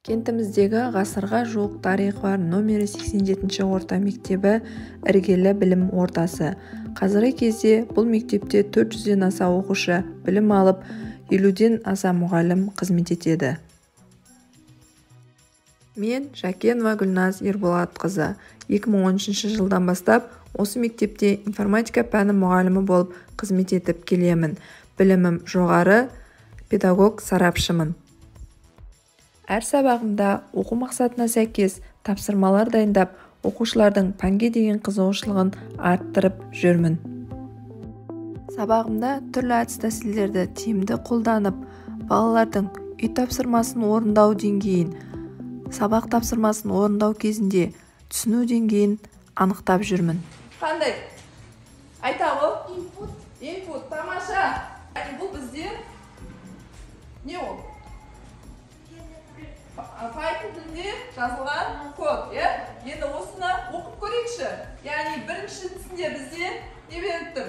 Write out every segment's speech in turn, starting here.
Кентіміздегі ғасырға жуық тарихы бар номері 87-ші орта мектебі іргелі білім ордасы. Қазіргі кезде бұл мектепте 400-ден аса оқушы білім алып, 50-ден аса мұғалім қызмет етеді. Мен Жакенова Гүлназ Ерболатқызы 2013 жылдан бастап осы мектепте информатика пәні мұғалімі болып қызмет етіп келемін. Білімім жоғары, педагог сарапшымын. Әр сабағымда оқу мақсатына сәйкес тапсырмалар дайындап, оқушылардың пәнге деген қызығушылығын арттырып жүрмін. Сабағымда түрлі әдіс-тәсілдерді тиімді қолданып, балалардың үй тапсырмасын орындау деңгейін, сабақ тапсырмасын орындау кезінде түсіну деңгейін анықтап жүрмін. Қандай? Айта ғой? Input. Input, тамаша. Бұл бізде не ол? Python тілінде жазылған код, иә? Енді осыны оқып көрейікші. Яғни біріншісінде бізде не беріліп тұр?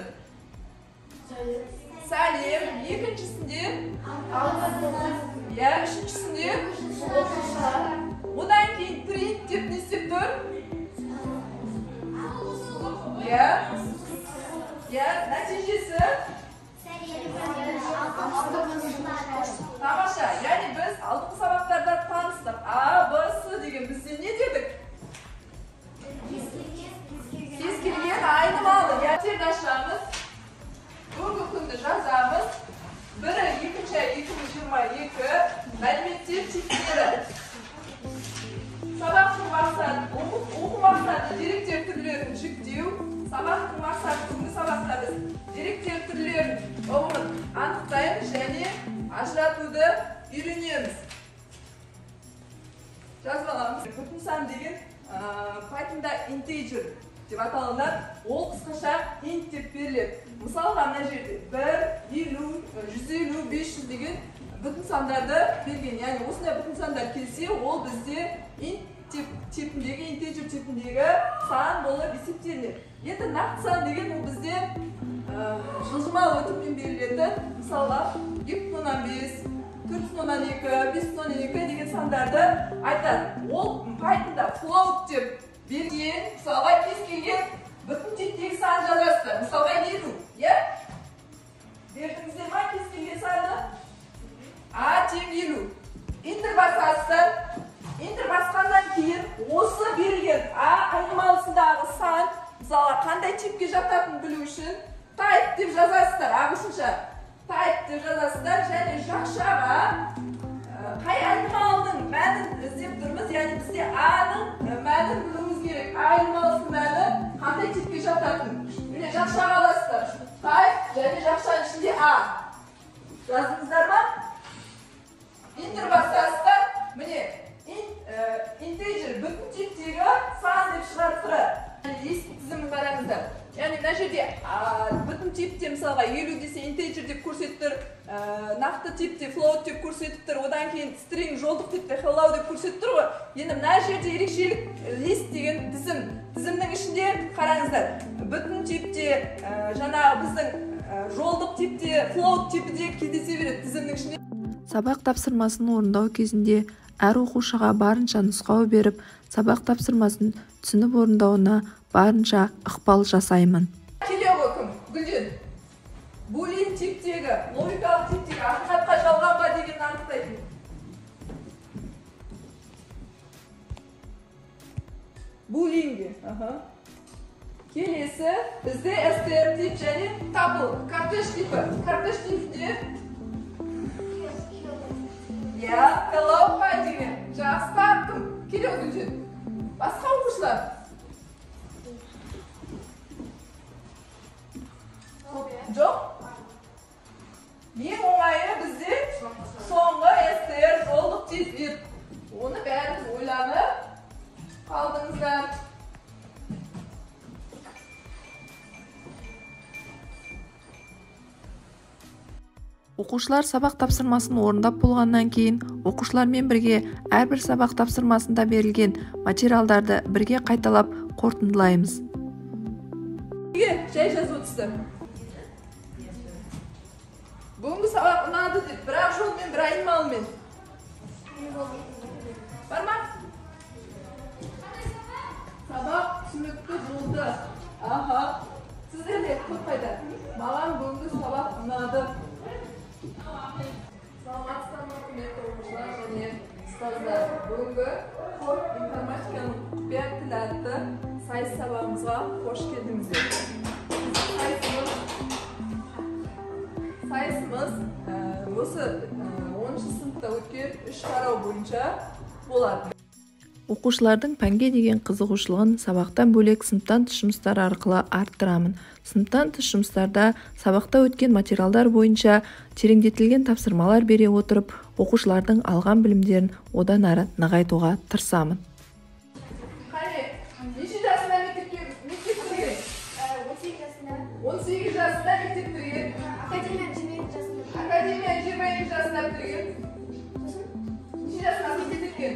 Сәлем. Екіншісінде? Иә, үшіншісінде? Одан кейін print деп не істеп тұр? Иә. Иә, нәтижесі? Тамаша. Яғни біз алдыңғы сабақтарда таныстық. А, Б, С деген бізде не дедік? Кез келген айнымалы. Яғни ашамыз. Бүгінгі күнді жазамыз. 1-2 2022 мәліметтер типтері. Сабақтың мақсаты, оқу мақсаты деректер түрлерін жіктеу. Сабақтың мақсаты, бүгінгі сабақта біз деректер түрлерін ұғымын анықтаймыз және ажыратуды үйренеміз. Жазып аламыз. Бүтін сан деген Pythonда integer деп аталынады. Ол қысқаша int деп беріледі. Мысалға мына жерде 1, 50, 150, 500 деген бүтін сандарды берген. Яғни осындай бүтін сандар келсе, ол бізде int типіндегі, integer типіндегі сан болып есептелінеді. Енді нақты сан деген ол бізде жылжымалы өтіммен берілетін. Мысалға 2,5, 4,2, 5,2 деген сандарды айтады. Ол Pythonда float деп берген. Мысалға кез келген бүтін типтегі сан жазасыздар. Мысалға 50, иә? Бердіңіздер ма кез келген санды? А тең 50. Enter басасыздар. Enter басқаннан кейін осы берілген А айнымалысындағы сан, мысалға қандай типке жататынын білу үшін type деп жазасыздар, ағылшынша. Type деп жазасыздар және жақшаға қай айнымалының мәнін іздеп тұрмыз, яғни бізде А-ның мәнін білуіміз керек. А айнымалысының мәні қандай типке жататынын. Міне жақшаға аласыздар. Type және жақшаның ішінде А. Жаздыңыздар ма? Enter басасыздар. Міне integer бүтін типтегі сан деп шығарып тұрады. Лист тізімін қараңыздар. Яғни мына жерде бүтін типте мысалға 50 десе integer деп көрсетіп тұр, нақты типте float деп көрсетіп тұр, одан кейін string жолдық типте hello деп көрсетіп тұр ғой. Енді мына жерде ерекшелік list деген тізім. Тізімнің ішінде қараңыздар, бүтін типте жаңағы біздің жолдық типте float типі де кездесе береді тізімнің ішінде. Сабақ тапсырмасын орындау кезінде әр оқушыға барынша нұсқау беріп, сабақ тапсырмасын түсініп орындауына барынша ықпал жасаймын. Келе ғой кім? Гүлден. Булин типтегі, логикалық типтегі ақиқатқа жалған ба дегенді анықтайтын. Булинге. Келесі бізде STR тип және tuple, кортеж типі. Кортеж типінде иә, hello, hi деген. Жақсы таптым. Келе ғой Гүлден. Басқа оқушылар? Жоқ? Ең оңайы бізде соңғы STR жолдық тип. Оны бәріңіз ойланып қалдыңыздар. Оқушылар сабақ тапсырмасын орындап болғаннан кейін оқушылармен бірге әрбір сабақ тапсырмасында берілген материалдарды бірге қайталап қорытындылаймыз. Неге жай жазып отырсыздар? Бүгінгі сабақ ұнады деп, бір ақ жолмен, бір айнымалымен. Ұстаздар, бүгінгі код информатиканың құпия тілі атты сайыс сабағымызға қош келдіңіздер. Сайысымыз осы 10-шы сыныпта өткен 3 тарау бойынша болады. Оқушылардың пәнге деген қызығушылығын сабақтан бөлек сыныптан тыс жұмыстар арқылы арттырамын. Сыныптан тыс жұмыстарда сабақта өткен материалдар бойынша тереңдетілген тапсырмалар бере отырып, оқушылардың алған білімдерін одан ары нығайтуға тырысамын. Қане, неше жасында мектеп бітірген? 18 жасында. 18 жасында мектеп бітірген. Академияны 22 жасында. Академияны 22 жасында бітірген. Сосын? Неше жасында қызмет еткен?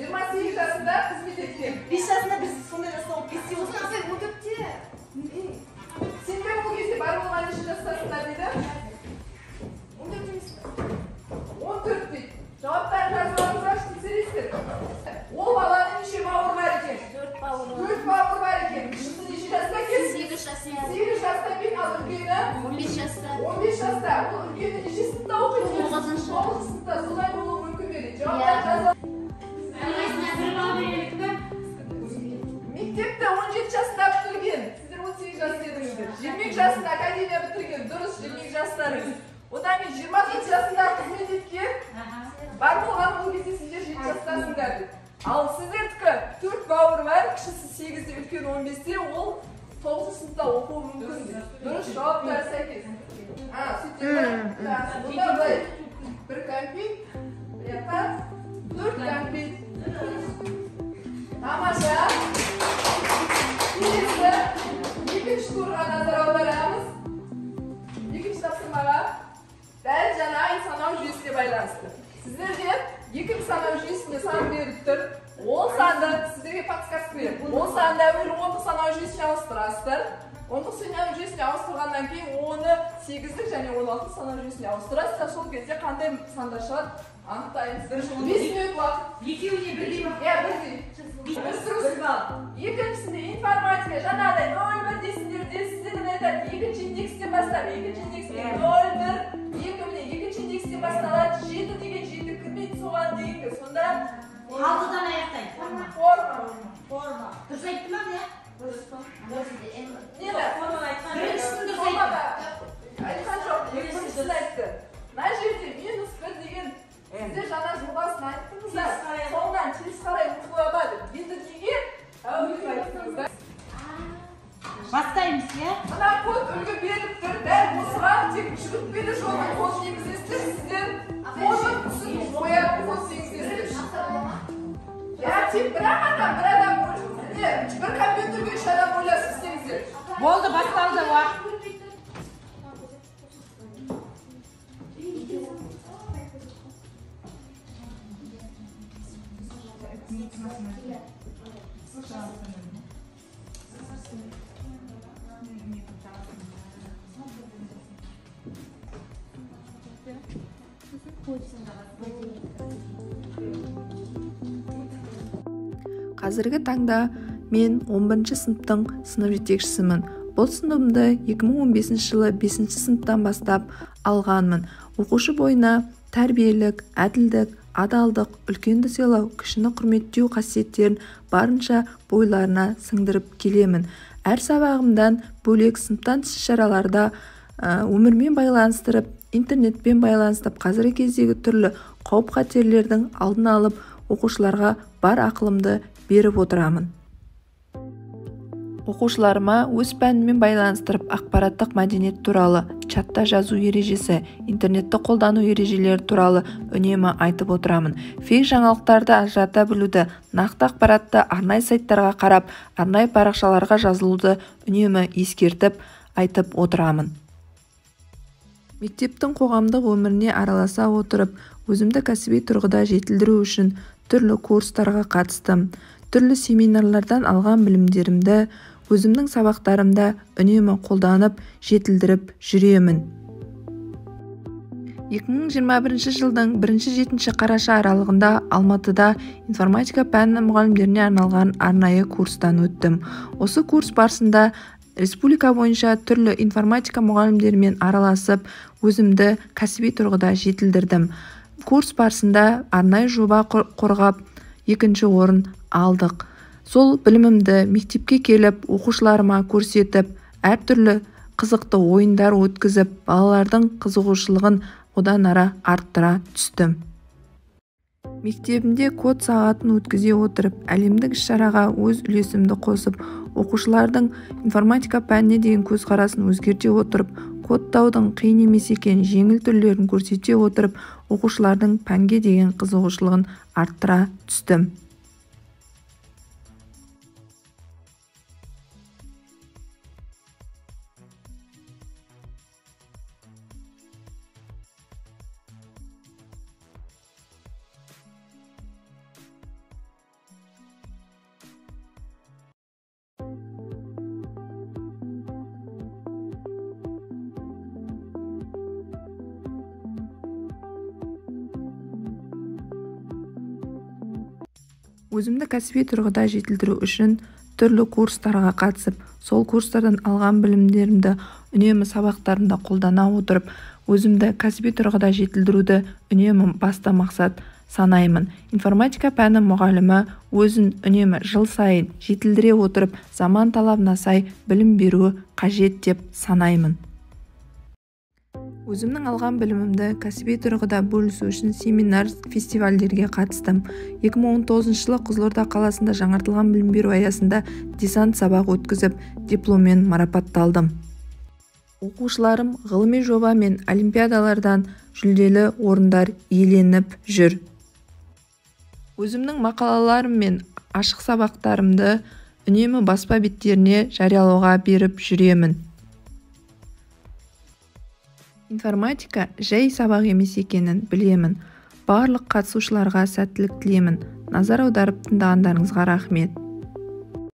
28 жасында қызмет еткен. 5 жасында біз сондай жаста болып кетсе болсын. Апай, 14-те. Сендер ол кезде бар болған неше жастасыңдар дейді? 14 емес. 14 дейді. Жауаптарын жазып алыңыздаршы, тексересіздер. Ол баланың неше бауыры бар екен? 4 бауыры. 4 бауыры бар екен. Кішісі неше жаста екен? 8 жаста. 8 жаста екен, ал үлкені? 15 жаста. 15 жаста. Ол үлкені неше сыныпта оқиды? 9-шы. 9 сыныпта. Солай болуы мүмкін бе дейді. Жауаптарын жазып. Мектепті 17 жасында бітірген. Сіздер 18 жас дедіңіздер. 22 жасында академия бітірген. Дұрыс, 22 жастарыңыз. Одан кейін 24 жасында қызмет еткен. Бар болған ол кезде сіздер 7 жастасыңдар дейді. Ал сіздердікі 4 бауыр бар, кішісі 8-де, үлкені 15-те, ол 9 сыныпта оқуы мүмкін дейді. Дұрыс, жауаптары сәйкес. Сөйтеді. Бұнда былай бір кәмпит, бір жақта 4 кәмпит. Тамаша. Келесі екінші турға назар аударамыз. Екінші тапсырмаға дәл жаңағы санау жүйесіне байланысты. Сіздерде екінші санау жүйесінде сан беріліп тұр. Ол санды сіздерге подсказка береді. Ол санды әуелі ондық санау жүйесіне ауыстырасыздар. Ондық санау жүйесіне ауыстырғаннан кейін оны 8-дік және 16 санау жүйесіне ауыстырасыздар. Сол кезде қандай сандар шығады анықтаймыз. 5 минут уақыт. Екеуіне бірдей ма? Иә, бірдей. Екіншісінде информатика жаңағыдай 0-1 дейсіңдер де, сіздерден айтады, екінші индекстен бастап, екінші индекстен 0-1, 2 міне, екінші индекстен басталады, 7 деген 7 кірмейді соған дейінгі. Сонда 6-дан аяқтайды. Форма. Форма. Дұрыс айтты ма, не? Дұрыс па? Дұрыс. Нені? Форманы айтқан. Біріншісін дұрыс айтты. Айтқан жоқ, екіншісін айтты. Мына жерде -1 деген сіздер жаңа жобасын айттыңыздар. Соңынан теріс қарай оқыла деп. Енді неге әуелі айттыңыздар? Бастаймыз, иә? Мына код үлгі беріліп тұр. Дәл осыған тек жүгіртпелі жолдың кодын енгізесіздер. Сіздер кодын түсін бояп код енгізесіздер. Иә, тек бір адам, бір компьютерге 3 адам ойласып істеңіздер. Болды, басталды уақыт. Қазіргі таңда мен 11-ші сыныптың сынып жетекшісімін. Бұл сыныбымды 2015 жылы 5-ші сыныптан бастап алғанмын. Оқушы бойына тәрбиелік, әділдік, адалдық, үлкенді сыйлау, кішіні құрметтеу қасиеттерін барынша бойларына сіңдіріп келемін. Әр сабағымдан бөлек сыныптан тыс шараларда өмірмен байланыстырып, интернетпен байланыстырып, қазіргі кездегі түрлі қауіп-қатерлердің алдын алып, оқушыларға бар ақылымды беріп отырамын. Оқушыларыма өз пәнімен байланыстырып ақпараттық мәдениет туралы, чатта жазу ережесі, интернетті қолдану ережелері туралы үнемі айтып отырамын. Фейк жаңалықтарды ажырата білуді, нақты ақпаратты арнайы сайттарға қарап, арнайы парақшаларға жазылуды үнемі ескертіп, айтып отырамын. Мектептің қоғамдық өміріне араласа отырып, өзімді кәсіби тұрғыда жетілдіру үшін түрлі курстарға қатыстым. Түрлі семинарлардан алған білімдерімді өзімнің сабақтарымда үнемі қолданып, жетілдіріп жүремін. 2021 жылдың 1-7 қараша аралығында Алматыда информатика пәні мұғалімдеріне арналған арнайы курстан өттім. Осы курс барысында Республика бойынша түрлі информатика мұғалімдерімен араласып, өзімді кәсіби тұрғыда жетілдірдім. Курс барысында арнайы жоба қорғап, 2-ші орын алдық. Сол білімімді мектепке келіп, оқушыларыма көрсетіп, әртүрлі қызықты ойындар өткізіп, балалардың қызығушылығын одан ары арттыра түстім. Мектебімде код сағатын өткізе отырып, әлемдік іс-шараға өз үлесімді қосып, оқушылардың информатика пәніне деген көзқарасын өзгерте отырып, кодтаудың қиын емес екенін жеңіл түрлерін көрсете отырып, оқушылардың пәнге деген қызығушылығын арттыра түстім. Өзімді кәсіби тұрғыда жетілдіру үшін түрлі курстарға қатысып, сол курстардан алған білімдерімді үнемі сабақтарымда қолдана отырып, өзімді кәсіби тұрғыда жетілдіруді үнемі басты мақсат санаймын. Информатика пәні мұғалімі өзін үнемі жыл сайын жетілдіре отырып, заман талабына сай білім беруі қажет деп санаймын. Өзімнің алған білімімді кәсіби тұрғыда бөлісу үшін семинар, фестивальдерге қатыстым. 2019 жылы Қызылорда қаласында жаңартылған білім беру аясында десант сабақ өткізіп, дипломмен марапатталдым. Оқушыларым ғылыми жоба мен олимпиадалардан жүлделі орындар иеленіп жүр. Өзімнің мақалаларым мен ашық сабақтарымды үнемі баспа беттеріне жариялауға беріп жүремін. Информатика жай сабақ емес екенін білемін. Барлық қатысушыларға сәттілік тілеймін. Назар аударып тыңдағандарыңызға рахмет.